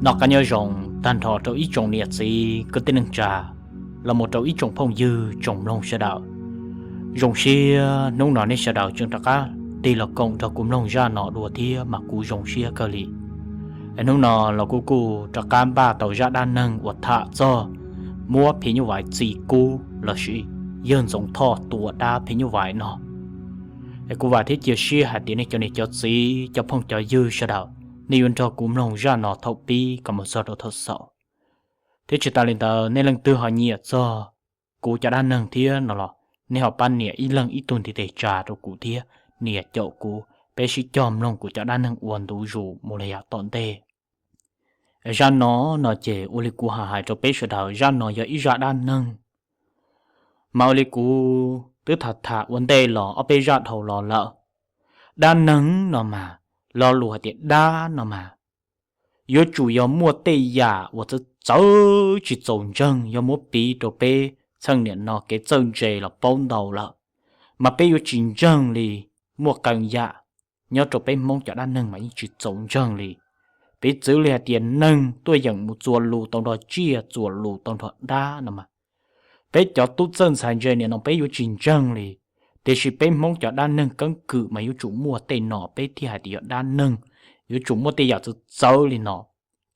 Noj qab nyob zoo tag nrho rau ib tsoom niam txiv kwv tij neej tsa, los mus rau ib tsoom phooj ywg tsoom mloog sawv daws. Zoo siab hnub no nej sawv daws tseem rov qab tig los koom nrog kuv mloog zaj no dua thiab mas kuv zoo siab kawg li. Hnub no los kuv kuj rov qab npaj tau zaj dab neeg uas tham txog muab phim nyuj vais txi kub lossis yawg Ntxoov Thoj tua dab phim nyuj vais no. Es kuv vam thiab cia siab hais tias nej cov niam cov txiv cov phooj cov ywg sawv daws, nej yuav nrog kuv mloog zaj no thaum pib kom mus txog rau thaum xaus. Thiab tsis tas li ntawd, nej leej twg ho nyiam txog kuv cov dab neeg thiab no los nej ho pab nias ib leeg ib tug ntiv tes tsa rau kuv thiab nias caum kuv, peb sib cog mloog kuv cov dab neeg ua ntu zus mus li yav tom ntej. Zaj no no ces ua li kuv hais rau peb sawv daws, zaj no yog ib zaj dab neeg. Mas ua li kuv twb tham tham ua ntej los ob peb zaj dhau los lawm, dab neeg no mas, lo lus hais tias dab no mas, yuav tsum yog muaj tej yam uas txawv txawv tsis txaus ntseeg, yog muab piv rau peb txheej niam no kev txawj ntse los paub ntau lawm, mas peb yuav tsis ntseeg li. Muaj qee yam nyob rau peb Hmoob cov dab neeg mas yeej tsis txaus ntseeg li. Piv txwv li hais tias neeg tuaj yeem mus txuas lus tau nrog tsiaj, txuas lus tau nrog dab no mas, peb cov tub txawj ntxhais ntse niam no peb yuav tsis ntseeg li. Tiam sis peb Hmoob cov dab neeg keeb kwm mas yuav tsum muaj tej no peb thiaj hais tias yog dab neeg, yuav tsum muaj tej yam txawv txawv li no,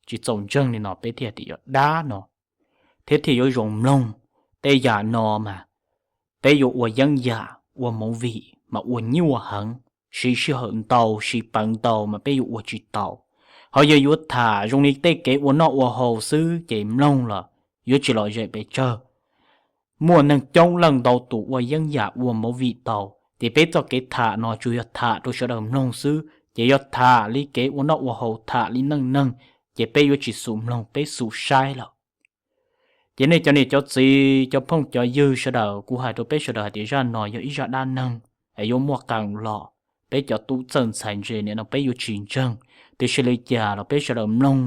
tsis txaus ntseeg li no peb thiaj hais tias yog dab no, thiab thiaj yuav zoo mloog. Tej yam no mas peb yuav ua yeeb yam ua movie mas ua nyuaj heev, siv sij hawm ntau siv peev ntau mas peb yuav ua tsis tau. Ho yog yuav tham zoo li tej kev ua noj ua haus xwb ces mloog los yuav tsis lom zem pes tsawg. Muaj neeg coob leej ntau tus ua yeeb yam ua movie tau, ces peb txoj kev tham no tsuas yog tham rau sawv daws mloog xwb, ces yog tham li kev ua noj ua haus, tham li neej neeg, ces peb yuav tsis xum mloog, peb xum saib lawm. Ces nej cov niam cov txiv cov phooj cov ywg sawv daws, kuv hais rau peb sawv daws hais tias zaj no yog ib zaj dab neeg es yuav muaj qee los peb cov tub txawj ntxhais ntse niam no peb yuav tsis ntseeg. Tiam sis li cas los peb sawv daws mloog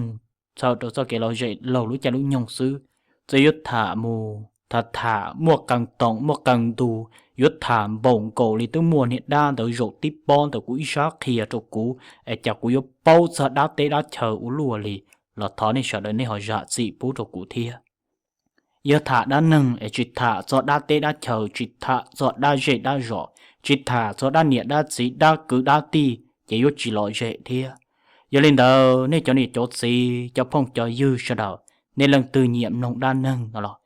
txhawm rau txoj kev lom zem laug lub caij lub nyoog xwb. Txawm yuav tham mus tham tham muaj qee toom muaj qee ntu, yuav tham npaum nkaus li twb muaj niag dab ntawd zaum tib pob ntawm kuv ib sab qhia rau kuv, es cas kuv yuav paub txog dab teb dab chaw ua luaj li, los thov nej sawv daws nej ho zam txim pub rau kuv thiab. Yog tham dab neeg es tsis tham txog dab teb dab chaw, tsis tham txog dab zej dab zos, tsis tham txog dab niam dab txiv dab kwv dab tij ces yuav tsis lom zem thiab. Yog li ntawd nej cov niam cov txiv cov phooj cov ywg sawv daws, nej leej twg nyiam mloog dab neeg no los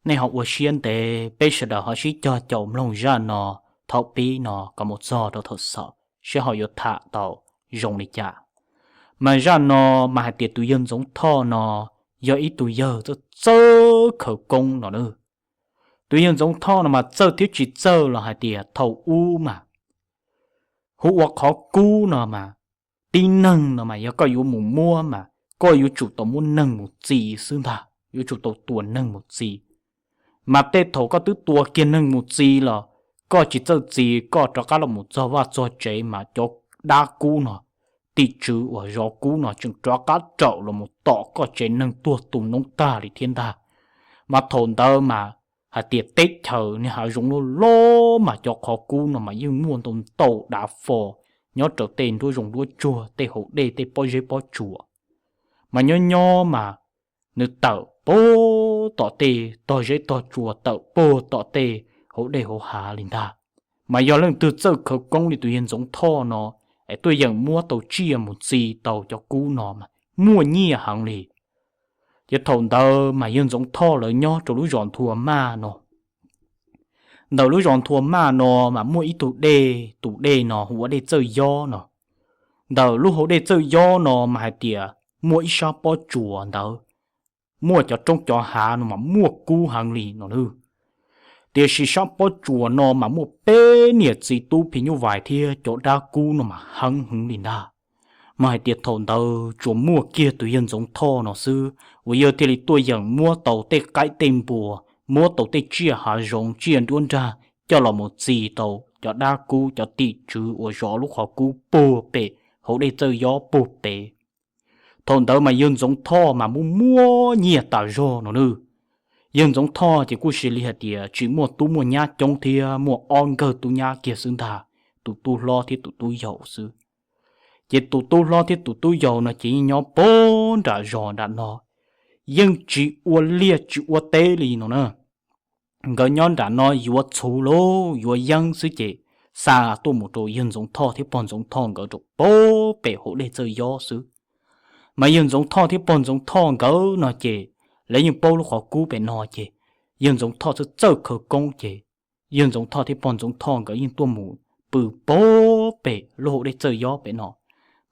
nej ho ua siab ntev, peb sawv daws ho sib cog caum mloog zaj no thaum pib no kom mus txog rau thaum xaus seb ho yuav tham tau zoo li cas. Mas zaj no mas hais tias tus yawg Ntxoov Thoj no yog ib tug yawg txawj txawj khawv koob no na. Tus yawg Ntxoov Thoj no mas txawj thiab tsis txawj los hais tias thaum ub mas hu ua qhov kub no mas, tib neeg no mas yog koj yuav mus muab mas koj yuav tsum tau muab neeg mus txi xwb ntag, yuav tsum tau tua neeg mus txi. Mas tej thaum koj twb tua kiag neeg mus txi los koj tsis txawj txi, koj rov qab los mus txog vaj txog tsev mas cov dab kub no, tim tswv uas zov kub no tseem rov qab raum los mus tom koj tsev neeg tuag tu noob tag li thiab ntag. Mas thaum ntawd mas hais tias teb chaws niag hav zoov loj loj mas cov qhov kub no mas yeej muaj ntau ntau dav fo nyob rau tej nruab zoov nruab tsuag, tej hauv dej, tej pob zeb pob tsuas. Mas nyob nyob mas nws tawm puag tom tej tog zeb tog tsuas, tawm puag tom tej hauv dej hauv hav li ntag. Mas yog leej twg txawj khawv koob li tus yawg Ntxoov Thoj no es tuaj yeem muab tau tsiaj mus txi tau cov kub no mas muaj nyiaj heev li. Ces thaum ntawd mas yawg Ntxoov Thoj lawv nyob rau lub zos Nthua Maj no. Ntawm lub zos Nthua Maj no mas muaj ib tug dej, tus dej no hu ua dej Txawj Yob no. Ntawm lub hauv dej Txawj Yob no mas hais tias muaj ib sab pob tsuas ntawd, muaj cov roob cov hav no mas muaj kub heev li no na. Tiam sis sab pob tsuas no mas muaj peb niam txiv tub phim nyuj vais thiab cov dab kub no mas heev heev li ntag. Mas hais tias thaum ntawd tsuas muaj kiag tus yawg Ntxoov Thoj no xwb uas yawg thiaj li tuaj yeem muab tau tej qaib tej npua, muab tau tej tsiaj hav zoov tsiaj nruab nrag coj los mus txi tau cov dab kub cov tim tswv uas zov lub qhov kub puag pem hauv dej Txawj Yob puag pem. Thaum ntawd mas yawg Ntxoov Thoj mas muaj muaj nyiaj tas zog no na. Yawg Ntxoov Thoj ces kuj sis li hais tias tsis muaj tub muaj nyab coob thiab, muaj ob nkawg tub nyab kiag xwb ntag, tus tub hlob thiab tus tub yau xwb. Ces tus tub hlob thiab tus tub yau no ces yeej nyob puag nram zos nram no, yeej tsis ua liaj tsis ua teb li no na. Nkawd nyob nram no yuav txhuv los yuav yeeb xwb ces xa tuaj mus rau yawg Ntxoov Thoj thiab pog Ntxoov Thoj nkawd rau puag pem hauv dej Txawj Yob xwb. Mas yawg Ntxoov Thoj thiab pog Ntxoov Thoj nkawd no ces lawv yeej paub lub qhov kub pem no ces yawg Ntxoov Thoj txawj txawj khawv koob ces yawg Ntxoov Thoj thiab pog Ntxoov Thoj nkawd yeej tuaj mus pw puag pem lub hauv dej Txawj Yob pem no.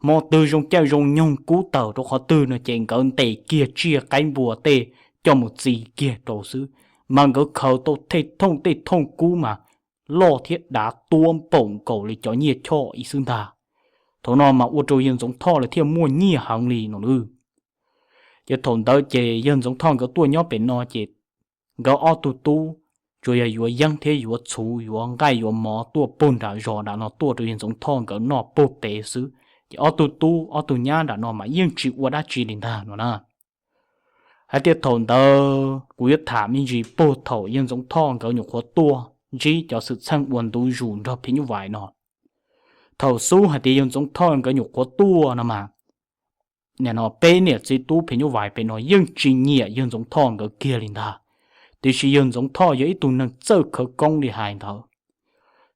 Hmo twg zoo caij zoo nyoog kub tawm rau qhov twg no ces nkawd ntes kiag tsiaj qaib npua tej coj mus txi kiag rau xwb, mas nkawd khaws tau tej thooj tej thooj kub mas loj thiab dav tuab npaum nkaus li cov nyiaj choj ib xwb ntag. Thaum no mas ua rau yawg Ntxoov Thoj lawv thiaj muaj nyiaj heev li no lawm. Ces thaum ntawd ces yawg Ntxoov Thoj nkawd tuaj nyob pem no ces nkawd ob tug tub tsuas yog yuav yeeb thiab yuav txhuv yuav nqaij yuav mov tuaj puag nram zos nram no tuaj rau yawg Ntxoov Thoj nkawd noj puag pem xwb. Ces ob tug tub ob tug nyab nram no mas yeej tsis ua dab tsi li ntag no na. Hais tias thaum ntawd kuv yuav tham me ntsis puag thaum yawg Ntxoov Thoj nkawd nyuam qhuav tuaj ntsib cov xwm txheej uas ntu zus nrog phim nyuj vais no. Thaum xub hais tias yawg Ntxoov Thoj nkawd nyuam qhuav tuaj no mas, nim no peb niam txiv tub phim nyuj vais pem no yeej tsis nyiam yawg Ntxoov Thoj nkawd kiag li ntag. Tiam sis yawg Ntxoov Thoj yog ib tug neeg txawj khawv koob li hais ntawd.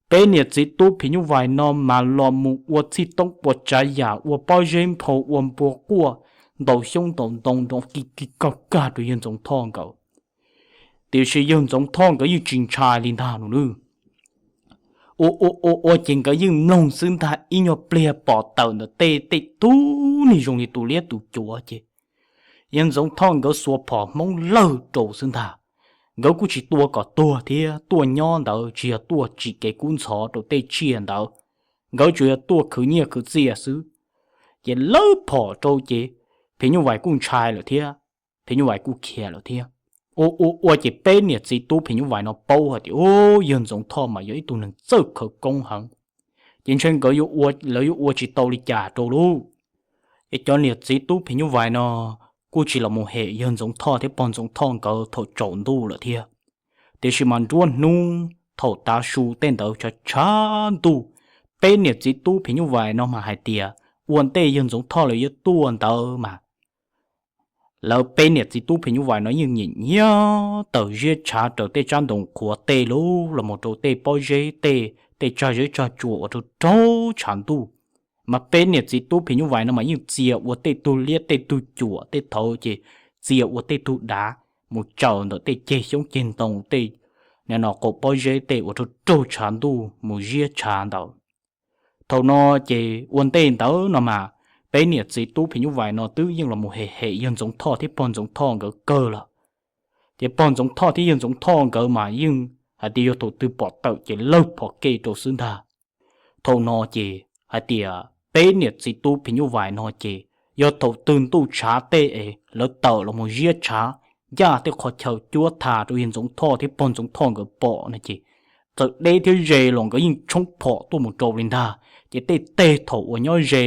Peb niam txiv tub phim nyuj vais no mas los mus ua txhij toob puas tsav yam, ua pob zeb nphau, ua npua quaj, ntaus xyoob ntaus ntoo nrov kig kig kag kag rau yawg Ntxoov Thoj nkawd. Tiam sis yawg Ntxoov Thoj nkawd yeej tsis ntshai li ntag no nawb. Ua ua ua ua ces nkawd yeej mloog xwb ntag, ib nyuag pliag pom tawm ntawm tej tej tug neeg zoo li tus liab tus cuav ces yawg Ntxoov Thoj nkawd xuas phom Hmoob lawg rau xwb ntag. Nkawd kuj tsis tua kom tuag thiab, tuaj nyob ntawd tsis yog tuaj tsim kev kub ntxhov rau tej tsiaj ntawd, nkawd tsuas yog tuaj khwv nyiaj khwv txiaj xwb. Ces lawv phom rau ces phim nyuj vais kuj ntshai lawm thiab, phim nyuj vais kuj khiav lawm thiab. Ua ua ua ces peb niam txiv tub phim nyuj vais no paub hais tias, u, yawg Ntxoov Thoj mas yog ib tug neeg txawj khawv koob heev, ces ntshe nkawd yuav ua, lawv yuav ua tsis tau li cas rau lauj. Es cov niam txiv tub phim nyuj vais no kuj tsis los mus hem yawg Ntxoov Thoj thiab pog Ntxoov Thoj nkawd thaum tsaus ntuj lawm thiab. Tiam sis mas nruab hnub thaum tav su tej ntawd tshav tshav ntuj, peb niam txiv tub phim nyuj vais no mas hais tias ua ntej yawg Ntxoov Thoj lawv yuav tuaj ntawd mas lawv peb niam txiv tub phim nyuj vais no yeej nyiam nyiam taws ziab tshav raws tej tsab ntoo qhuav tej lub los mus rau tej pob zeb tej, tej tsag zeb tsag tsua uas raug raug tshav ntuj. Mas peb niam txiv tub phim nyuj vais no mas yeej txia ua tej tug liab tej tug cuam, tej thaud ces txia ua tej tug dav mus tsaws ntawm tej ceg xyoob ceg ntoo tej, nim no qaum pob zeb tej uas raug raug tshav ntuj mus ziab tshav ntawd. Thaum no ces ua ntej ntawd no mas peb niam txiv tub phim nyuj vais no twb yeej los mus hem hem yawg Ntxoov Thoj thiab pog Ntxoov Thoj nkawd kawg lawm. Ces pog Ntxoov Thoj thiab yawg Ntxoov Thoj nkawd mas yeej hais tias yog thaum twg pom tawm ces lawv phom ke rau xwb ntag. Thaum no ces hais tias peb niam txiv tub phim nyuj vais no ces yog thaum twg ntuj tshav tej es lawv tawm los mus ziab tshav ncaj tej qhov chaw cuab tha rau yawg Ntxoov Thoj thiab pog Ntxoov Thoj nkawd pom no ces txawm deb thiab ze los nkawd yeej tshoob phom tuaj mus rau li ntag. Ces tej teg thaum uas nyob ze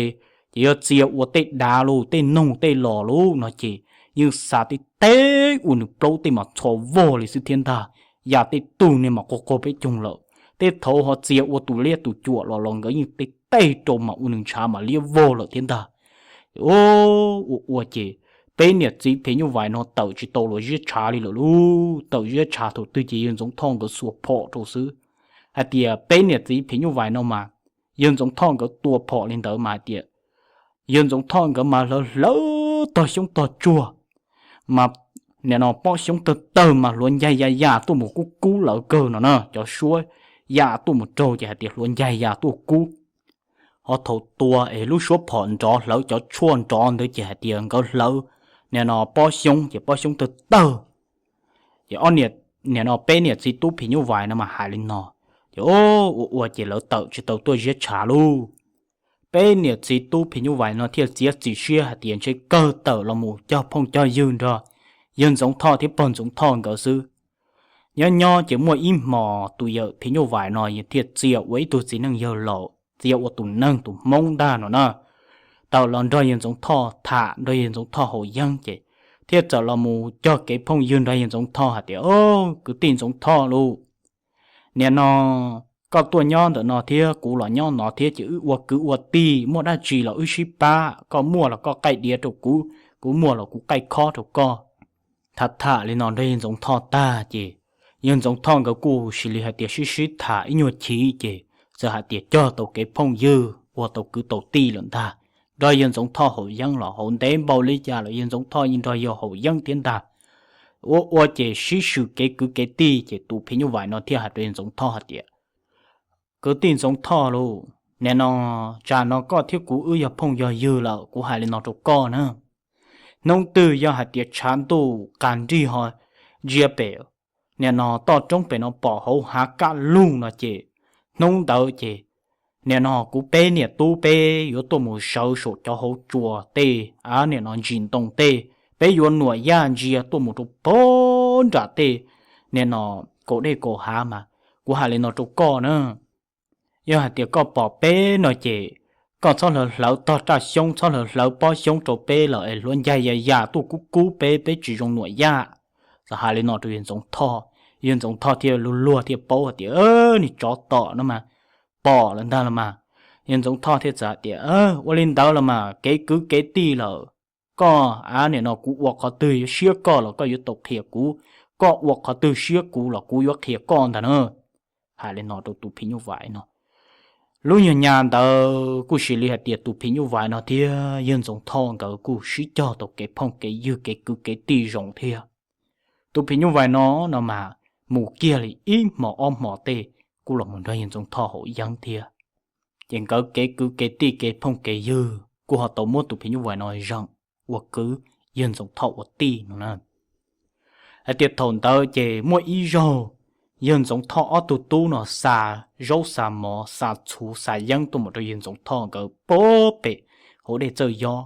ces yog txia ua tej dav los tej noog tej los lawm no ces yeej xa tej teg ua nws plaub tej mas txho vog li xwb thiab ntag. Yam tej tug ne mas quag quag peb coog lawm, tej thaud ho txia ua tus liab tus cuam los los nkawd yeej tej teg rau mas ua nws ntshav mas liab vog lawm thiab ntag. Ua ua ces peb niam txiv phim nyuj vais no tawm tsis tau los ziab tshav li lawm lauj. Tawm ziab tshav thaum twg ces yawg Ntxoov Thoj nkawd xuas phom rau xwb. Hais tias peb niam txiv phim nyuj vais no mas yawg Ntxoov Thoj nkawd tua phom li ntawd mas hais tias yawg Ntxoov Thoj nkawd mas hlawv hlawv tog xyoob tog tsuag, mas nim no pob xyoob tawg tawg mas hluav ncaig ya ya tuaj mus kub kub lawv kawg no na, cov suab ya tuaj mus raug ces hais tias hluav ncaig ya tuaj kub. Ho thaum tua es lub suab phom nrov hlawv cov tshuaj nrov ntawd ces hais tias nkawd hlawv nim no pob xyoob ces pob xyoob tawg tawg. Ces ob niam, nim no peb niam txiv tub phim nyuj vais no mas hais li no, ces ua ua ces lawv tawm tsis tau tuaj ziab tshav lauj. Peb niam txiv tub phim nyuj vais no thiaj txiav txim siab hais tias ntshe kawg tawm los mus cog phooj cog ywg nrog yawg Ntxoov Thoj thiab pog Ntxoov Thoj nkawd xwb. Nyob nyob ces muaj ib hmos tus yawm phim nyuj vais no thiaj txia ua ib tug txiv neej yawg laus, txia ua tus neeg tus Hmoob ntag no na, tawm los nrog yawg Ntxoov Thoj tham nrog yawg Ntxoov Thoj haus yeeb ces thiaj txawm los mus cog kev phooj ywg nrog yawg Ntxoov Thoj hais tias, Au, kwv tij Ntxoov Thoj lauj, nim no koj tuaj nyob ntawm no thiab kuv los nyob no thiab ces wb ua kwv ua tij, muaj dab tsi los wb sib pab, koj muaj los koj qaij diav rau kuv, kuv muaj los kuv qaij khob rau koj. Tham tham li no nrog yawg Ntxoov Thoj tag ces yawg Ntxoov Thoj nkawd kuj sis li hais tias sib sib tham ib nyuag chiv ces txawm hais tias cog tau kev phooj ywg ua tau kwv tau tij lawm ntag. Nrog yawg Ntxoov Thoj haus yeeb los haus ntev npaum li cas los yawg Ntxoov Thoj yeej nrog yawg haus yeeb thiab ntag. Ua ua ces sib swm kev kwv kev tij ces tus phim nyuj vais no thiaj hais rau yawg Ntxoov Thoj hais tias, kwv tij Ntxoov Thoj lauj, nim no tsam no koj thiab kuv wb yog phooj yog ywg lawm, kuv hais li no rau koj na. Hnub twg yog hais tias tshav ntuj qas nrig ho ntsia pem nim no toj roob pem no pom hauv hav kaj lug no ces hnub ntawd ces nim no kuv peb niam tub peb yuav tuaj mus sawv saum cov hauv tsua tej, a nim no ntsis ntoo tej, peb yuav nuam yaj ntsia tuaj mus rau pag nram tej nim no kaum dej kaum hav mas. Kuv hais li no rau koj na, yog hais tias koj pom peb no ces koj txhob hlawv hlawv tog raj xyoob, txhob hlawv hlawv pob xyoob rau peb lawm es hluav ncaig ya yas tuaj kub kub peb, peb tsis zoo nuam yaj. Txawm hais li no rau yawg Ntxoov Thoj, yawg Ntxoov Thoj thiaj luag luag thiaj paub hais tias nws tsov tom no mas pom lawm ntag los mas. Yawg Ntxoov Thoj thiaj txawm hais tias, ua li ntawd los mas kev kwv kev tij lawm, koj a nim no kuv ua qhov twg yuav siab koj los koj yuav tau qhia kuv, koj ua qhov twg siab kuv los kuv yuav qhia koj ntag na. Hais li no rau tus phim nyuj vais no. Lub nyuag nyas ntawd kuj sis li hais tias tus phim nyuj vais no thiab yawg Ntxoov Thoj nkawd kuj sib cog tau kev phooj kev ywg kev kwv kev tij zoo thiab. Tus phim nyuj vais no no mas mus kiag li ib hmo ob hmo tej kuj los mus nrog yawg Ntxoov Thoj haus yeeb thiab. Ces nkawd kev kwv kev tij kev phooj kev ywg kuj ho tau muab tus phim nyuj vais no zeem ua kwv, yawg Ntxoov Thoj ua tij no na. Hais tias thaum ntawd ces muaj ib zaug yawg Ntxoov Thoj ob tug tub no xa zaub xa mov xa txhuv xa yeeb tuaj mus rau yawg Ntxoov Thoj nkawd pag pem hauv dej Txawj Yob.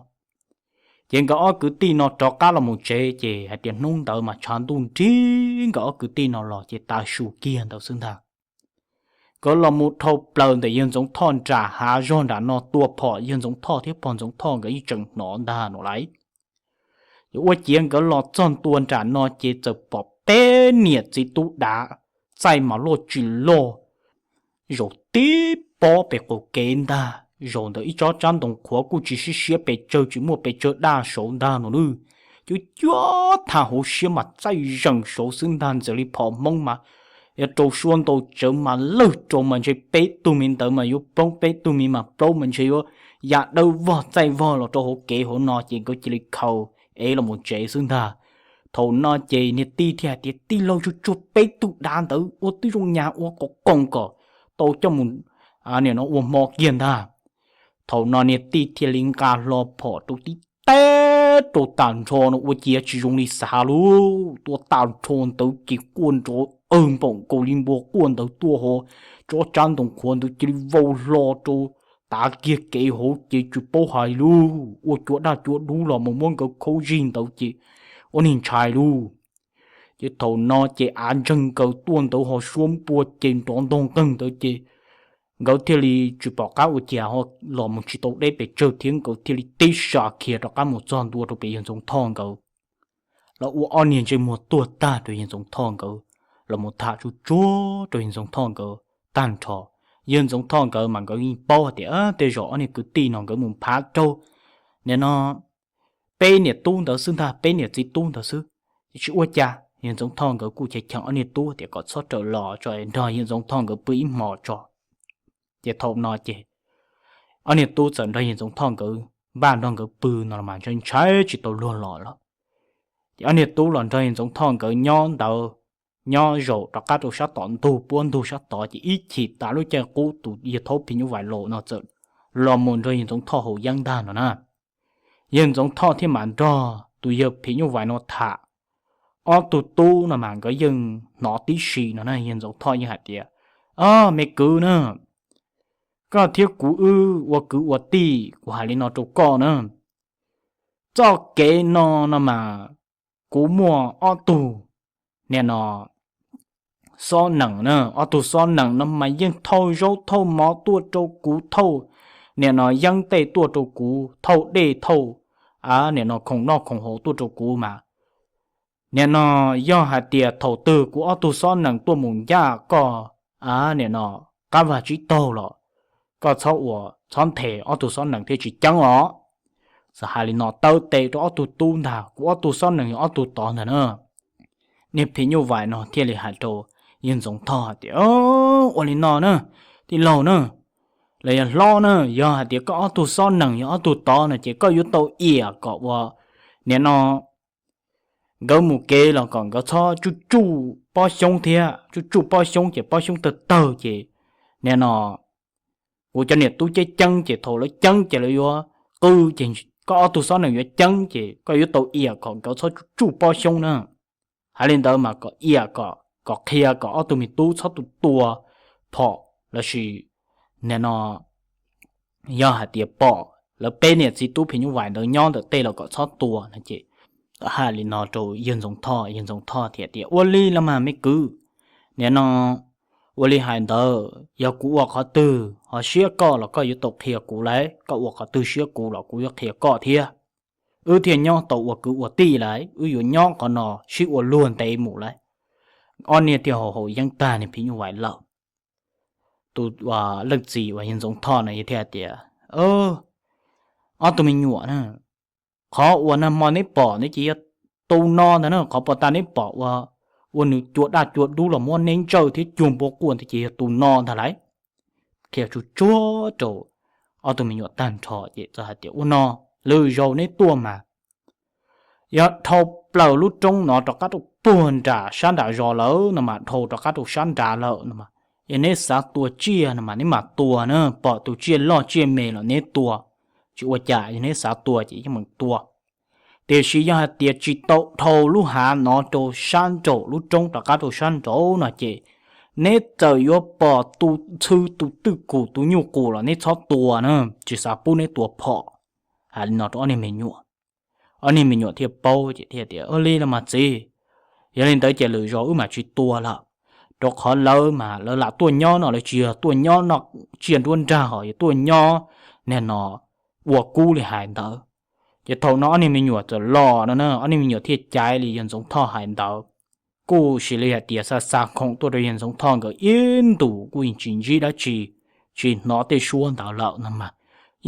Ces nkawd ob kwv tij no rov qab los mus tsev ces hais tias hnub ntawd mas tshav ntuj nrig, nkawd ob kwv tij no los ces tav su kiag ntawd xwb ntag. Nkawd los mus dhau plaws ntawm yawg Ntxoov Thoj nram hav zog nram no tua phom yawg Ntxoov Thoj thiab pog Ntxoov Thoj nkawd yeej tseem hnov ntag no lauj. Ces ua ciav nkawd los txog ntua nram no ces txawm pom peb niam txiv tub dav, txaij mas loj tsis loj, zaum tib pob pem qaum kev ntag, zaum ntawm ib tsob tsab ntoo qhuav kuj tsis sib siab pes tsawg, tsis muaj pes tsawg daj saud ntag no lawm. Cuab cuab tha hauv siab mas txaij zeem saud xwb ntag, ntxeev li phom Hmoob mas yuav rau suab ntau tsawv mas lawg rau mas ntshe peb tug me ntawd mas yuav poob, peb tug me mas plaub mas ntshe yuav ya dawb vog txaij vog los rau hauv kev hauv no ces nkawd cia li khaws ev los mus tsev xwb ntag. Thaum no ces niag tij thiaj hais tias, tij laug, tsuag tsuag peb tug dav ntawd ua twb zoo nyas ua qos qoos kom tau coj mus nim no ua hmo kiag ntag. Thaum no niag tij thiaj li nqa hlo phom rau tib teb rau tag nrho no ua ciav tsis zoo li xav lauj, tua tag nrho ntawd ces quaj nrov awg npaum nkaus li npua quaj ntawd tuaj ho, tsob tsab ntoo qhuav ntawd cia li vau hlo rau tav kiag kev hauv ces tsis paub hais lauj, ua cua daj cua dub los mus muab nkawd khaub zig ntawd ces ua niag ntshai lauj. Ces thaum no ces av ntseeg nkaus tuaj ntawd ho suab npua ces nrov ntog nqeeg ntawd ces nkawd thiaj li tsis pom qab ua cas ho los mus tsis tau deb pes tsawg thiab nkawd thiaj li tib sa khiav rov qab mus txog ntua rau pem yawg Ntxoov Thoj nkawd. Los ua ob niag ntsej muag tuag tag rau yawg Ntxoov Thoj nkawd, los mus tham tsuj tsuag rau yawg Ntxoov Thoj nkawd tag nrho. Yawg Ntxoov Thoj nkawd mas nkawd yeej paub hais tias tej zaum ob niag kwv tij no nkawd mus phav raug nim no peb niam tub ntawd xwb ntag, peb niam txiv tub ntawd xwb, ces tsis ua cas. Yawg Ntxoov Thoj nkawd kuj cheem cheem ob niag tub tias kom txhob rawm los tso, nrog yawg Ntxoov Thoj nkawd pw ib hmos tso. Ces thaum no ces ob niag tub txawm nrog yawg Ntxoov Thoj nkawd npaj nrog nkawd pw no los mas ntshai ntshai tsis tau luag los lawm. Ces ob niag tub los nrog yawg Ntxoov Thoj nkawd nyob ntawd, nyob zaum rov qab rau sab tom ntug puab ntug sab tod ces ib chim tas lub caij qub tus yawg thaub phim nyuj vais laus no txawm los mus nrog yawg Ntxoov Thoj haus yeeb ntag no na. Yawg Ntxoov Thoj thiaj mam nrog tus yawg phim nyuj vais no tham. Ob tug tub no mas nkawd yeej hnov tib si no na, yawg Ntxoov Thoj yeej hais tias, o, me kwv na, koj thiab kuv wb ua kwv ua tij, kuv hais li no rau koj na, txoj kev no no mas kuv muaj ob tug nim no xob nees na, ob tug xob nees no mas yeej thauj zaub thauj mov tuaj rau kuv, thauj nim no yeeb tej tuaj rau kuv, thauj dej thauj nim no khoom noj khoom haus tuaj rau kuv mas, nim no yog hais tias thaum twg kuv ob tug xob nees tuaj mus ncaj koj nim no qab vag tsib taug los koj txhob ua, txhob nthe ob tug xob nees thiaj tsis ceeb os. Txawm hais li no taw tes rau ob tug tub ntag, kuv ob tug xob nees yog ob tug tod ntag na. Niag phim nyuj vais no thiaj li hais rau yawg Ntxoov Thoj hais tias, Ua li no na, tij laug na, los yog hlob na, yog hais tias koj ob tug xob nees yog ob tug tod no ces koj yuav tau iam kom ua, nim no nkawd mus kev los kom nkawd txhob tsuj tsuj pob xyoob thiab, tsuj tsuj pob xyoob ces pob xyoob tawg tawg ces nim no kuv cov niam tub ceeb ceeb ces thaum lawv ceeb ces lawv yuav qw ces koj ob tug xob nees yuav ceeb ces koj yuav tau iam kom nkawd txhob tsuj tsuj pob xyoob na. Hais li ntawd mas kom iam kom, kom qhia kom ob tug me tub txhob tu tua phom lossis nim no yog hais tias pom lawv peb niam txiv tub phim nyuj vais ntawd nyob ntawm tej los kom txhob tua no ces hais li no rau yawg Ntxoov Thoj, yawg Ntxoov Thoj thiaj tias, Ua li los mas me kwv, nim no ua li hais ntawd yog kuv ua qhov twg ho siab koj los koj yuav tau qhia kuv lauj, koj ua qhov twg siab kuv los kuv yuav qhia koj thiab. Wb thiaj nyob tau ua kwv ua tij lauj, wb yuav nyob qhov no sib ua luag ntev mus lauj. Ob niag thiaj haus haus yeeb tag niag phim nyuj vais lawm. Tus leej txiv uas yawg Ntxoov Thoj no thiaj tias, Ob tug me nyuam na, qhov uas nag hmo neb pom ntawd ces yog tus no ntag na, qhov puag ta neb pom ua, ua nws cua daj cua dub los muab neb ntsawj thiab cuag npua quaj ntawd ces yog tus no ntag lauj. Qhia tsuag tsuag rau ob tug me nyuam tag nrho ces txawm hais tias, Ua no, lwm zaus neb tuaj mas yog dhau plaws lub roob no rov qab rau puag nram sab nram zos lawm no mas, dhau rov qab rau sab nrad lawm no mas, yog neb xav tua tsiaj no mas neb mam tua na, pom tus tsiaj loj tsiaj me los neb tua, tsis ua cas, yog neb xav tua ces yeej meem tua. Tiam sis yog hais tias tsis tau dhau lub hav no rau sab nraum lub roob rov qab rau sab nraud no ces neb txawm yuav pom tus ntxhw tus twj kum tus nyuj qus los neb txhob tua na, tsis xav pub neb tua phom. Hais li no rau ob niag me nyuam. Ob niag me nyuam thiaj paub ces thiaj tias, Ua li los mas txiv, yog li ntawd ces lwm zaus wb mam tsis tua lawm, rau qhov lawv mas lawv lam tuaj nyob no lawv tsis yog tuaj nyob noj tsiaj nruab nrag ho yog tuaj nyob nim no ua kub li hais ntawd. Ces thaum no ob niag me nyuam txawm los no na, ob niag me nyuam thiaj caiv li yawg Ntxoov Thoj hais ntawd. Kuj sis li hais tias xa xa khoom tuaj rau yawg Ntxoov Thoj nkawd ib ntus kuj yeej tsis ntsib dab tsi, tsis hnov tej suab ntawd lawm no mas,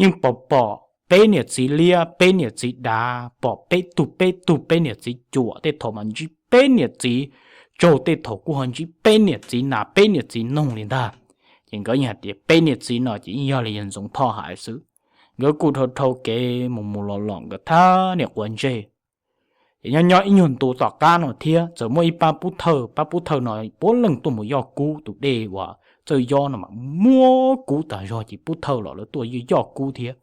yeej pom pom peb niam txiv liab peb niam txiv dav, pom peb tug peb tug peb niam txiv cuam, tej thaum mas ntsib peb niam txiv tsaug, tej thaum kuj ho ntsib peb niam txiv nas peb niam txiv noog li ntag. Ces nkawd yeej hais tias peb niam txiv no ces yeej yog li yawg Ntxoov Thoj hais xwb. Nkawd kuj dhau dhau kev mus mus los los nkawd thab niam quav ntsej. Ces nyob nyob ib nyuag ntu tom qab no thiab txawm muaj ib pab pub thawj, pab pub thawj no puav leej tuaj mus yoj kub, tus dej uas Txawj Yob no mas muab kub tas zog ces pub thawj los lawv tuaj yoj kub thiab.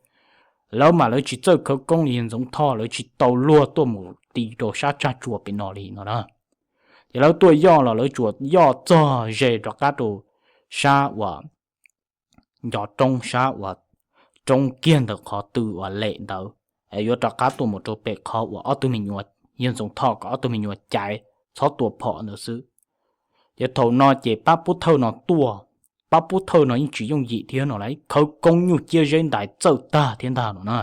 Lawv mas lawv tsis txawj khawv koob li yawg Ntxoov Thoj, lawv tsis tau luag tuaj mus ti rau sab tsag tsua pem no li no na. Ces lawv tuaj yoj los lawv tsuas yoj txog ze rov qab rau sab uas ncov roob, sab uas roob kiag ntawm qhov twg uas lem ntawd, es yuav rov qab tuaj mus rau pem qhov uas ob tug me nyuam, yawg Ntxoov Thoj kom ob tug me nyuam caiv txhob tua phom ntawd xwb. Ces thaum no ces pab pub thawj no tuaj, pab pub thawj no yeej tsis yooj yim thiab no las, khawv koob nyuj ciab zeb ntais txawj tag thiab ntag no na.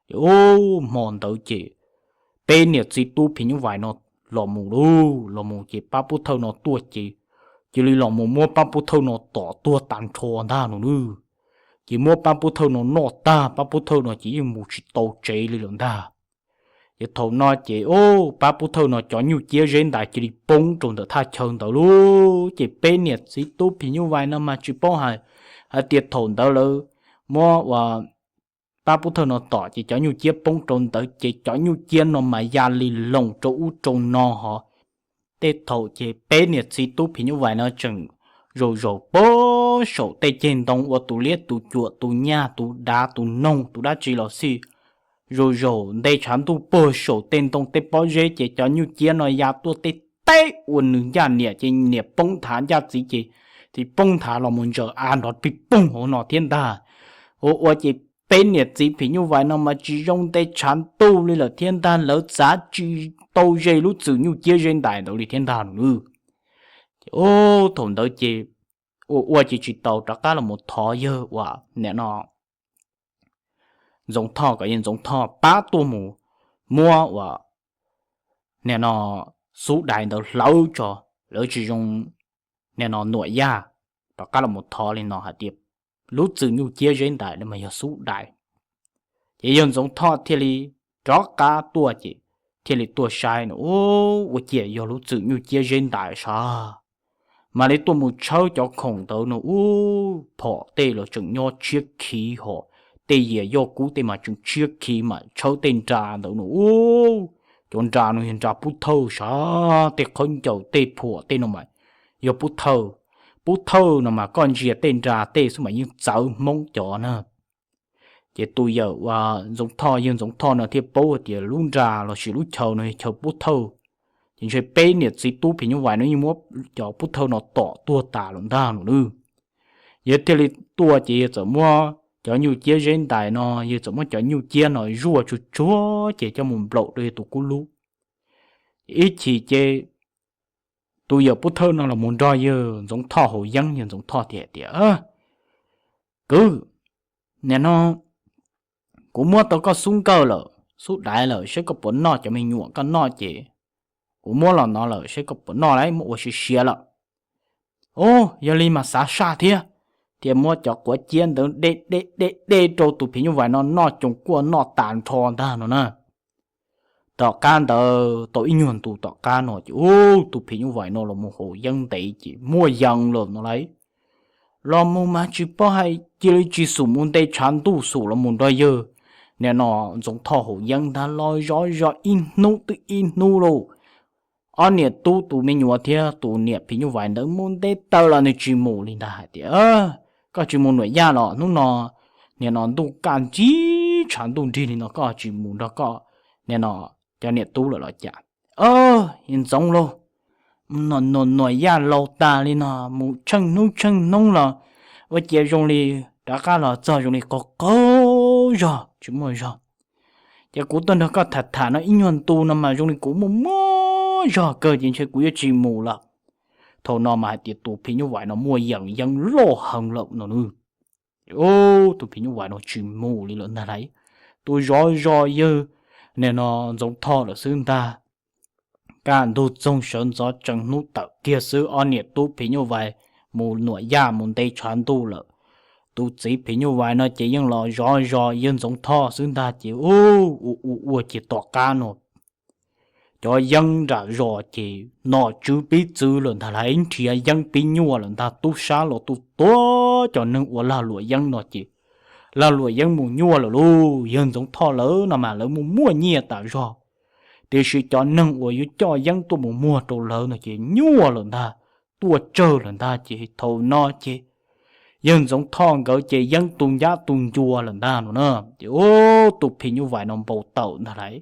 Ces ub, hmo ntawd ces peb niam txiv tub phim nyuj vais no los mus lauj, los mus ces pab pub thawj no tuaj ces cia li los mus muab pab pub thawj no tom tuag tas nrho ntag no na. Ces muab pab pub thawj no noj tag, pab pub thawj no ces yeej mus tsis tau tsev li lawm ntag. Ces thaum no ces ub, pab pub thawj no cov nyuj ciab zeb ntais cia li poob rau ntawm thaj chaw ntawd lauj. Ces peb niam txiv tub phim nyuj vais no mas tsis paub hais, hais tias thaum ntawd lawv muab ua pab pub thawj no tom ces cov nyuj ciab poob rau ntawd ces cov nyuj ciab no mas ya li loos rau ub rau no hos. Tej thaum ces peb niam txiv tub phim nyuj vais no tseem zaum zaum pag saum tej ceg ntoo ua tus liab tus cuam, tus nyaj tus dav tus noog tus dab tsi los xij, zaum zaum nte tshav ntuj pag saum tej ntoo tej pob zeb ces cov nyuj ciab no ya tuaj teb teb ua nws ncaj niam ces niam poob nthav, ncaj txiv ces txiv poob nthav los mus ntsaws av nrov pig poog hauv no thiab ntag. Ua ua ces peb niam txiv phim nyuj vais no mas tsis zoo nte tshav ntuj li lawm thiab ntag, lawv txav tsis tau ze lub txwm nyuj ciab zeb ntais ntawd li thiab ntag no na. Ces ub, thaum ntawd ces ua ua ces tsis tau rov qab los mus thov yawg uas nim no Ntxoov Thoj kom yawg Ntxoov Thoj pab tuaj mus muab uas nim no xub dais ntawd hlawv tso, lawv tsis zoo nim no nuam yaj, rov qab los mus thov li no hais tias lub txwm nyuj ciab zeb ntais no mas yog xub dais. Ces yawg Ntxoov Thoj thiaj li rov qab tuaj ces thiaj li tuaj saib no, ub, ua ciav yog lub txwm nyuj ciab zeb ntais sav. Mam li tuaj mus tshawb cov khoom ntawd no, ub, phom tej los tseem nyob tshiab khiv hos, tej yias yoj kub tej mas tseem tshiab khiv mas tshawb tej nra ntawd no, ub, cov nra no yog nra pub thawj sav, tej qhawb ncaws tej phuam tej no mas yog pub thawj. Pub thawj no mas koj ntsia tej nra tej xwb mas yeej txawv Hmoob cov na. Ces tus yawm Ntxoov Thoj, yawg Ntxoov Thoj no thiaj paub hais tias lub nra lossis lub chaw no yog chaw pub thawj. Ces ntshe peb niam txiv tub phim nyuj vais no yeej muab cov pub thawj no tom tuag tas lawm ntag no nawb. Yawg thiaj li tuaj ces yawg txawm muab cov nyuj ciab zeb ntais no, yawg txawm muab cov nyuj ciab no zuaj tsuag tsuag ces coj mus nplaum rau yawg tus kub lub. Ib chim ces tus yawm pub thawj no los mus nrog yawg Ntxoov Thoj haus yeeb, yawg Ntxoov Thoj thiaj tias, Kwv, nim no kuv muab tau koj xub nkawj lawm, xub dais lawm, saib koj puas noj cov me nyuam, koj noj ces kuv muab los no lawm, saib koj puas noj lauj, muab ua siav siav lawm. Ub, yog li mas xav saj thiab, thiaj muab cov quav ciab ntawd de de de de rau tus phim nyuj vais no noj, coos kuaj noj tas nrho ntag no na. Tom qab ntawd tau ib nyuag ntu tom qab no ces ub, tus phim nyuj vais no los mus haus yeeb ntev ces muaj yees lawm no lauj. Los mus mas tsis paub hais cia li tsis xum mus nte tshav ntuj xum los mus nrog yawg nim no Ntxoov Thoj haus yeeb ntag, los zov zov ib hnub twb ib hnub lauj. Ob niam tub tus me nyuam thiab tus niam phim nyuj vais ntawd mus nte taw los nws tsis mus li ntag, hais tias, Koj tsis mus Nuam Yaj los? Hnub no nim no ntuj kaj ntsig tshav ntuj nrig li no koj tsis mus nrog koj nim no cov niam tub lawm los cas? Ntxoov lauj, Nuam Yaj laus tas li no, mus tsheej hnub tsheej hnub los ua ciav zoo li rov qab los txog zoo li qaug qaug zog tsis muaj zog. Ces kuv tuaj nrog koj tham tham no ib nyuag ntu no mas zoo li kuv muaj muaj zog kawg ces ntshe kuv yuav tsis mus lawm. Thaum no mas hais tias tus phim nyuj vais no muaj yees yeeb loj heev lawm no nawb. Ub, tus phim nyuj vais no tsis mus li lawm ntag lauj. Tus zov zov yawg nim no Ntxoov Thoj lawm xwb ntag. Kaj ntug txoog sawv ntxov tsees hnub tawm kiag xwb ob niam tub phim nyuj vais mus Nuam Yaj mus nte tshav ntuj lawm. Tus txiv phim nyuj vais no ces yeej los zov zov yawg Ntxoov Thoj xwb ntag ces ub, ua ua ua ces tom qab no cov yeeb nram zos ces nom tswv pib txwv lawm ntag lauj, nrhiav yeeb pib nyuaj lawm ntag, tub sab los tu tuag cov neeg ua lag luam yeeb no ces lag luam yeeb mus nyuaj lawm lauj. Yawg Ntxoov Thoj lawv no mas lawv muaj muaj nyiaj tas zog, tiam sis cov neeg uas yuav coj yeeb tuaj mus muag rau lawv no ces nyuaj lawm ntag, tuaj tsawg lawm ntag ces thaum no ces yawg Ntxoov Thoj nkawd ces yeeb tu ncab tu ncua lawm ntag no na. Ces ub, tus phim nyuj vais no npau taws ntag lauj,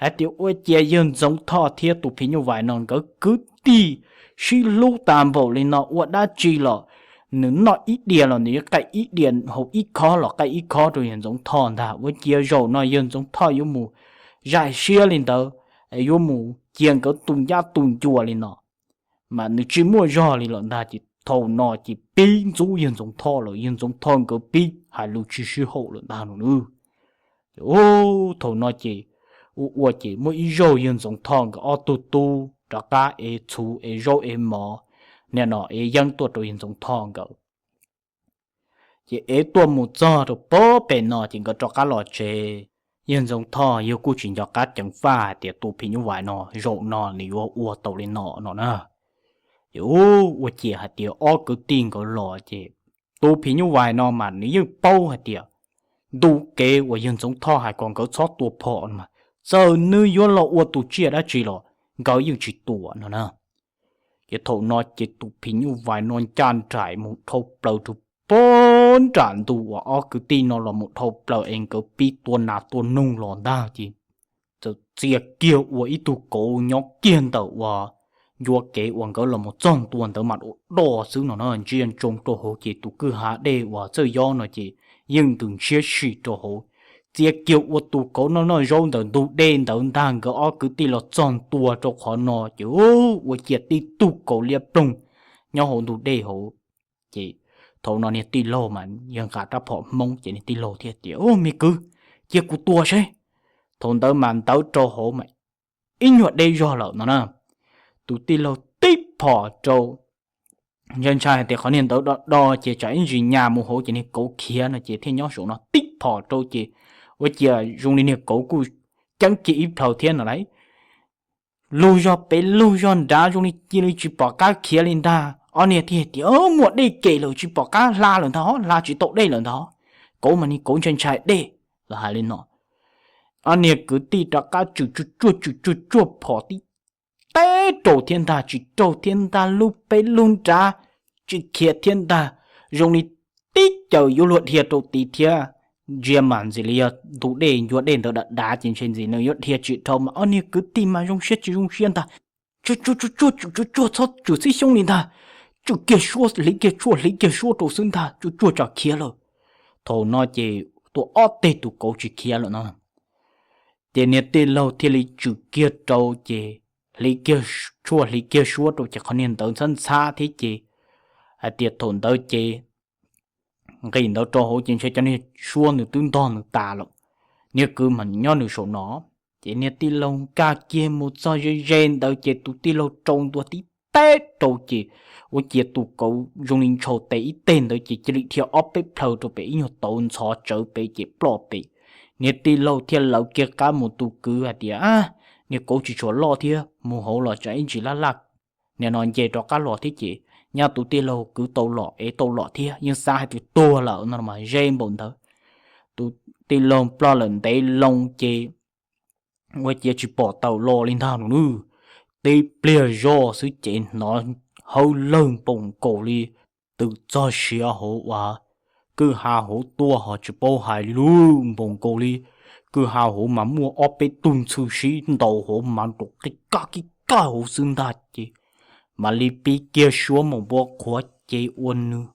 hais tias ua ciav yawg Ntxoov Thoj thiab tus phim nyuj vais no nkawd kwv tij sib hlub tas npaum li no ua dab tsi los nws noj ib diav los nws yuav qaij ib diav, haus ib khob los qaij ib khob rau yawg Ntxoov Thoj ntag. Ua ciav zaum no yawg Ntxoov Thoj yuav mus zais siab li ntawd, yuav mus cia nkawd tu ncab tu ncua li no mas nws tsis muaj zog li lawm ntag ces thaum no ces pib ntxub yawg Ntxoov Thoj lawm, yawg Ntxoov Thoj nkawd pib hais lus tsis sib haum lawm ntag no nawb. Ces ub, thaum no ces ua ua ces muaj ib zaug yawg Ntxoov Thoj nkawd ob tug tub rov qab ev txhuv ev zaub ev mov nim no ev yeeb tuaj rau yawg Ntxoov Thoj nkawd. Ces ev tuaj mus txog rau pem no ces nkawd rov qab los tsev. Yawg Ntxoov Thoj yawg kuj tsis nco qab ceev faj hais tias tus phim nyuj vais no zaum no nws yuav ua tau li no no na. Ces ub, ua ciav hais tias ob kwv tij nkawd los ces tus phim nyuj vais no mas nws yeej paub hais tias ntu kev uas yawg Ntxoov Thoj hais kom nkawd txhob tua phom no mas txawm nws yuav los ua tus tsiaj dab tsi los nkawd yeej tsis tua no na. Ces thaum no ces tus phim nyuj vais no ncaj nraim mus dhau plaws rau pem nram ntu uas ob kwv tij no los mus dhau plaws es nkawd pib tua nas tua noog los ntag ces txawm txia kiag ua ib tug kauv nyob kiag ntawm uas ncua kev uas nkawd los mus txog ntua ntawd mas ua doj xwb no na, ntsia ntsoov rau hauv ces tus kwj ha dej uas txawj yob no ces yeej ntws ntshiab sim rau hauv. Txia kiag ua tus kauv noj noj zaub ntawm ntug dej ntawd ntag, nkawd ob kwv tij los txog ntua rau qhov no ces ua ciav tib tug kauv liab ploog nyob hauv ntug dej hauv. Ces thaum no niag tij laug mas yawg nqa rab phom Hmoob ces niag tij laug thiaj tias, Ub, me kwv, cia kuv tua seb. Thaum ntawd mas ntawd rau hauv mas ib nyuag deb zog lawm no na. Tus tij laug tib phom rau ntshai ntshai hais tias qhov niag ntawd do do ces tsam ib ntsis nyas mus hauv ces niag kauv khiav no ces thiaj nyob saum no tib phom rau ces ua ciav zoo li niag kauv kuj ceeb kiag ib plhaw thiab no lauj. Lug zog pem lug zog nrad zoo li cia li tsis pom qab khiav li ntag. Ob niag thiaj tias, Muaj dej kem lawm, tsis pom qab hla lawm ntag, hla tsis tau dej lawm ntag. Kauv mas niag kauv ntshai ntshai dej los hais li no. Ob niag kwv tij rov qab tswm tsuag tsuag tswm tsuag tsuag phom tib teb raus thiab ntag, tsis raug thiab ntag, lug pem lug nrad tsis khiav thiab ntag, zoo li tib caws yuav luag dhia rau tid thiab. Ntsia mas ntxim li yog ntug dej ncua dej ntawd dav dav ces ntshe ntxim nws yuav dhia tsis dhau mas ob niag kwv tij mas zoo siab tsis zoo siab ntag. Tsuag tsuag tsuag tsuag tsuag tsuag txhob tswm txhib xyoob li ntag, tswm kiag suab hliv kiag tshuaj hliv kiag suab rau xwb ntag, tsuag tsuag tsam khiav lawm. Thaum no ces tua ob teg tus kauv tsis khiav lawm no. Ces niag tij laug thiaj li tswm kiag rau ces hliv kiag tshuaj hliv kiag suab rau ces qhov niag ntawd ntxhab ntxhab thiab ces hais tias thaum ntawd ces nqis ntawd rau hauv ces ntshe cov niag suab nws twb ntog nws tas lawm. Niag kwv mas nyob nws saum no, ces niag tij laug nkag kiag mus txog ze ze ntawd ces tus tij laug rau ntua tib teb rau ces ua ciav tus kauv zoo li ntshaus tes ib teg ntawd ces cia li dhia ob peb plhaw rau pem ib nyuag tauv ntxhov tsawv pem ces ploj pem. Niag tij laug thiaj lawv kiag qab mus tus kwv hais tias, Niag kauv tsis tshua loj thiab, mus hauv los tsam ib ntsis laj laj, nim no nce rov qab los thiab ces nyaj tus tij laug kwv tau los ev tau los thiab, yeej xav hais tias tuag lawm no mas ze npaum ntawd. Tus tij laug ploj lawm ntev loo ces ua ciav tsis pom tawm los li ntag no nawb. Tib pliag zoj xwb ces hnov hawb lawg npaum nkaus li twm txog siav hauv uas kwj ha hauv tuaj ho tsis paub hais li lub npaum nkaus li kwj ha hauv mas muaj ob peb tug ntxhw sib ntaus hauv mas nrov qij kaj qij kaj hauv xwb ntag ces mam li pib kiag suab mus npua qhuav ces ua nws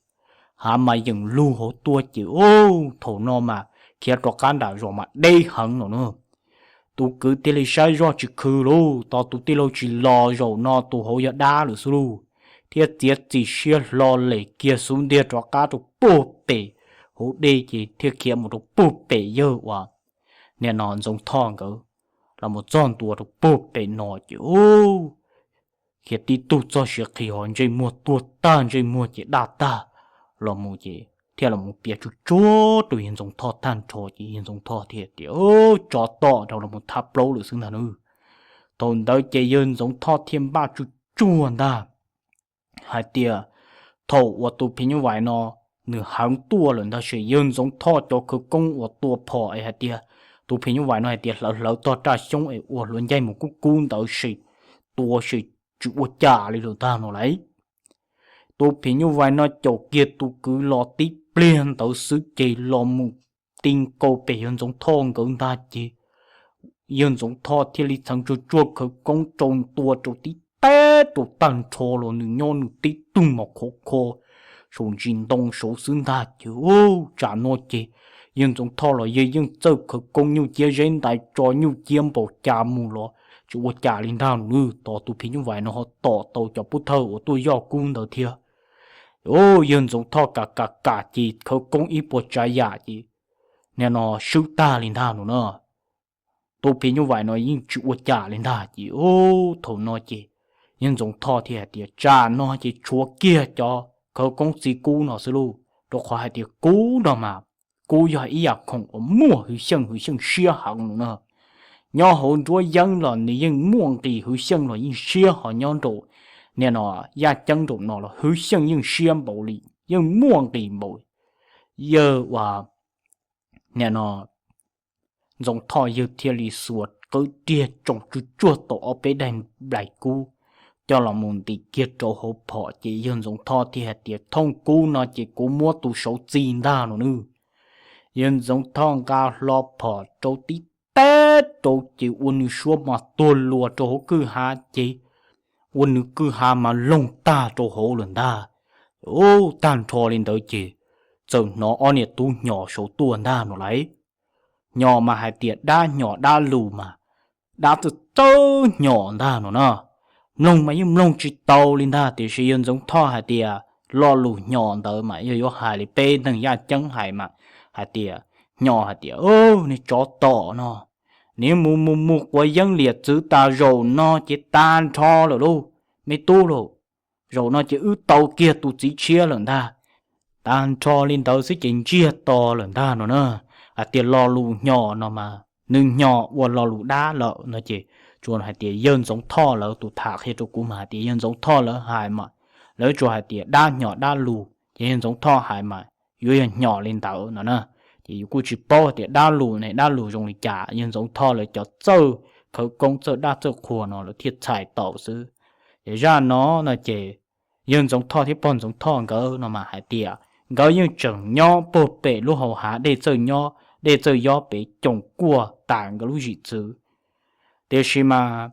hav mas yeem lug hauv tuaj ces thaum no mas khiav rov qab nram zos mas deb heev no na. Tus kwv thiaj li saib zoj tsis khwv lauj, tos tus tij laug tsis los zaum no tus hauv yog dab lawm xwb lauj, thiab txiav txim siab hlo lem kiag xub ntiag rov qab rau puag pem hauv dej ces thiaj khiav mus rau puag pem yawg uas nim no Ntxoov Thoj nkawd los mus txog ntua rau puag pem no ces khiav tib tug txog siav qhi ho ntsej muag tuag tag ntsej muag ces daj tag los mus ces thiaj los mus piav tsuj tsuag rau yawg Ntxoov Thoj tag nrho ces yawg Ntxoov Thoj thiaj tias, Tsov tom rau los mus thab plaub lawm xwb ntag nawb. Thaum ntawd ces yawg Ntxoov Thoj thiaj npaj tsuj tsuag ntag hais tias thaum uas tus phim nyuj vais no nws heev tuaj lawm ntag ces yawg Ntxoov Thoj cov khawv koob uas tua phom es hais tias tus phim nyuj vais no hais tias hlawv hlawv tog raj xyoob es ua hluav ncaig mus kub kub ntawd ces tua ces tsis ua cas li lawm ntag no lauj. Tus phim nyuj vais no caum kiag tus kwv los tib pliag ntawd xwb ces los mus ti nkaus pem yawg Ntxoov Thoj nkawd ntag ces yawg Ntxoov Thoj thiaj li txheev tsuag tsuag khawv koob rau ntua rau tib teb rau tag nrho los nws nyob nws tib tug mos khov kho saum ntsis ntoo saud xwb ntag ces tsam no ces yawg Ntxoov Thoj los yawg yeej txawj khawv koob nyuj ciab zeb ntais tso nyuj ciab npaum cas mus los tsis ua cas li ntag no nawb. Tos tus phim nyuj vais no ho tom tau cov pub thawj uas tuaj yoj kub ntawd thiab. Yawg Ntxoov Thoj kam kam kam ces khawv koob ib puas tsav yam ces nim no swb tag li ntag no na. Tus phim nyuj vais no yeej tsis ua cas li ntag ces thaum no ces yawg Ntxoov Thoj thiaj hais tias tsam no ces tshuav kiag cov khawv koob txiv kub no xwb lauj, rau qhov hais tias kub no mas kub yog ib yam khoom uas muaj hwv xyeej, hwv xyeej siab heev no na. Nyob hauv nruab yeeb los nws yeej muaj nqis, hwv xyeej los yeej siab, ho nyob rau nim no yaj ceeb nraum no los hwv xyeej yeej siab npaum li, yeej muaj nqis npaum. Yawg uas nim no Ntxoov Thoj yawg thiaj li xuas qwb riag tsoo tsuj tsuag tau ob peb daim nplais kub coj los mus ntim kiag rau hauv phom ces yawg Ntxoov Thoj thiaj hais tias thooj kub no ces kuv muab tus saud txi ntag no nawb. Yawg Ntxoov Thoj nqa hlo phom rau tib teb rau ces ua nws suab mas tuag luas rau hauv kwj ha ces ua nws kwj ha mas loog tag rau hauv lawm ntag. Tag nrho li ntawd ces txawm hnov ob niam tub hnyos saud tuaj ntag no lauj. Hnyos mas hais tias dab hnyos dab lus mas dab txawj txawj hnyos ntag no na. Mloog mas yeej mloog tsis tau li ntag tiam sis yawg Ntxoov Thoj hais tias lo lus hnyos ntawd mas yog yuav hais li peb neeg yaj ceeb hais mas hais tias, hnyos hais tias, Niag tsov tom no, nws mus mus mus quav yeeb liam txwv tas zaum no ces tag nrho lawm lauj, me tub lauj. zaum no ces wb tau kiag tus txiv tshiab lawm ntag. Tag nrho li ntawd xwb ces ntsiag to lawm ntag no na. Hais tias lo lus hnyos no mas nws hnyos ua lo lus dab lawm no ces tsuas hais tias yawg Ntxoov Thoj lawv tus tham qhia rau kuv mas hais tias yawg Ntxoov Thoj lawv hais mas lawv tsuas hais tias dab hnyos dab lus ces yawg Ntxoov Thoj hais mas yuav yog hnyos li ntawd no na. Ces yus kuj tsis paub hais tias dab lus ne dab lus zoo li cas, yawg Ntxoov Thoj lawv cov txawj khawv koob txawj dab txawj qhua no lawv thiaj txhais tau xwb. Ces zaj no no ces yawg Ntxoov Thoj thiab pog Ntxoov Thoj nkawd no mas hais tias nkawd yeej tseem nyob puag pem lub hau hav dej txawj nyob dej txawj yob pem coom kuaj tas nkawd lub zim txwv. Tiam sis mas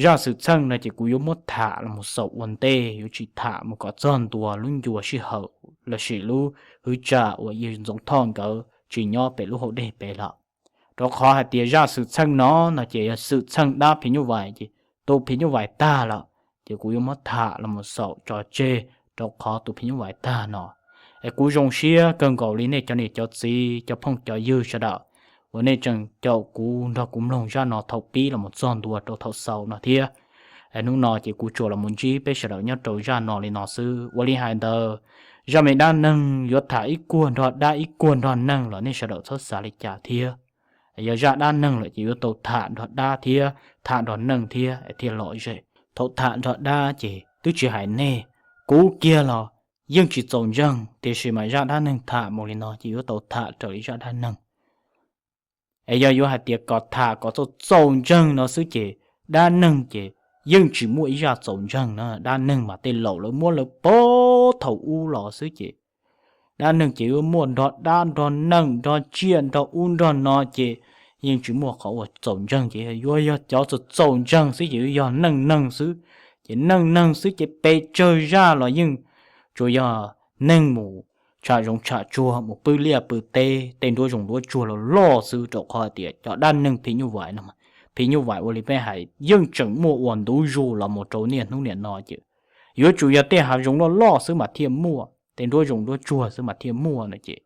zaj xwm txheej no ces kuv yuav muab tham los mus xaus ua ntej, yuav tsis tham mus kom txog ntua lub ncua sij hawm lossis lub hwv tsam uas yawg Ntxoov Thoj nkawd tsis nyob pem lub hau dej pem lawm. Rau qhov hais tias zaj xwm txheej no no ces yog xwm txheej dab phim nyuj vais ces tus phim nyuj vais tag lawm, ces kuv yuav muab tham los mus xaus tso tseg rau qhov tus phim nyuj vais tag no. Es kuv zoo siab kawg nkaus li nej cov niam cov txiv cov phooj cov ywg sawv daws uas nej tseem caum kuv nrog kuv mloog zaj no thaum pib los mus txog ntua rau thaum xaus no thiab. Es hnub no ces kuv tsuas los mus ntsib peb sawv daws nyob rau zaj no li no xwb. Ua li hais ntawd, zaj me dab neeg yuav tham ib kuag nrog dab ib kuag nrog neeg los nej sawv daws txhob xav li cas thiab. Yog zaj dab neeg lawm ces yuav tau tham nrog dab thiab tham nrog neeg thiab thiaj lom zem. Thaum tham nrog dab ces twb tsis hais nej, kuv kiag los yeej tsis txaus ntseeg, tiam sis mas zaj dab neeg tham mus li no ces yuav tau tham raws li zaj dab neeg. Es yog yuav hais tias kom tham kom txaus txaus ntseeg no xwb ces dab neeg ces yeej tsis muaj ib zaj txaus ntseeg na. Dab neeg mas tej laus lawv muab lawv pov thaum ub los xwb ces dab neeg ces yuav muaj nrog dab nrog neeg nrog tsiaj nrog ub nrog no ces yeej tsis muaj qhov uas txaus ntseeg, ces yuav yog cov txaus txaus ntseeg xwb ces yuav yog neej neeg xwb. Ces neej neeg xwb ces pes tsawg zaj los yeej tsuas yog neeg mus tsham zoov tsham tsuag mus pw liaj pw teb tej nruab zoov nruab tsuag los loj xwb, rau qhov hais tias cov dab neeg phim nyuj vais no, phim nyuj vais ua li peb hais yeej tseem muaj ua ntu zus los mus rau niaj hnub niam no ces yuav tsum yog tej hav zoov loj loj xwb mas thiaj muaj, tej nruab zoov nruab tsuag xwb mas thiaj muaj no ces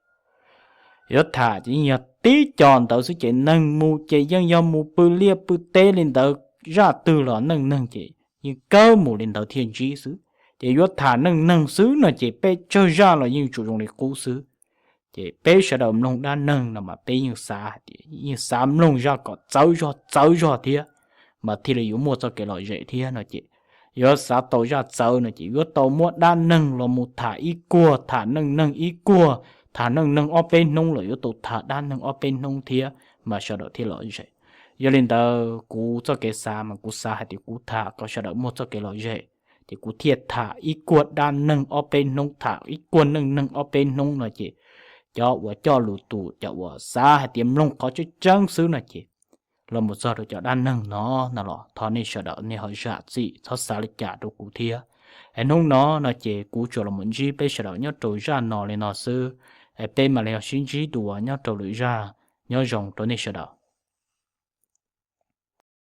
yuav tham ces yeej yog tib co ntawd xwb ces neeg mus ces yeej yog mus pw liaj pw teb li ntawd, zaj twg los neej neeg ces yeej kawg mus li ntawd thiaj ntsib xwb. Ces yuav tham neej neeg xwb no ces peb tsawg zaj los yeej tsuas zoo li qub xwb. Ces peb sawv daws mloog dab neeg no mas peb yeej xav hais tias yeej xav mloog zaj kom txawv zog txawv zog thiab mas thiaj li yuav muaj txoj kev lom zem thiab no ces yuav xav tau zaj txawv no ces yuav tau muab dab neeg los mus tham ib kuag, tham neej neeg ib kuag, tham neej neeg ob peb hnub los yuav tau tham dab neeg ob peb hnub thiab mas sawv daws thiaj lom zem. Yog li ntawd kuv txoj kev xav mas kuv xav hais tias kuv tham kom sawv daws muaj txoj kev lom zem, ces kuv thiaj tham ib kuag dab neeg ob peb hnub, tham ib kuag neej neeg ob peb hnub no ces cov uas coj lus tus, cov uas xav hais tias mloog qhov tseeb tseeb xwb no ces los mus txog rau cov dab neeg no no los thov nej sawv daws nej ho zam txim txhob xav li cas rau kuv thiab. Es hnub no no ces kuv tsuas los mus ntsib peb sawv daws nyob rau zaj no li no xwb. Es peb mam li ho sib ntsib dua nyob rau lwm zaj. Nyob zoo rau nej sawv daws.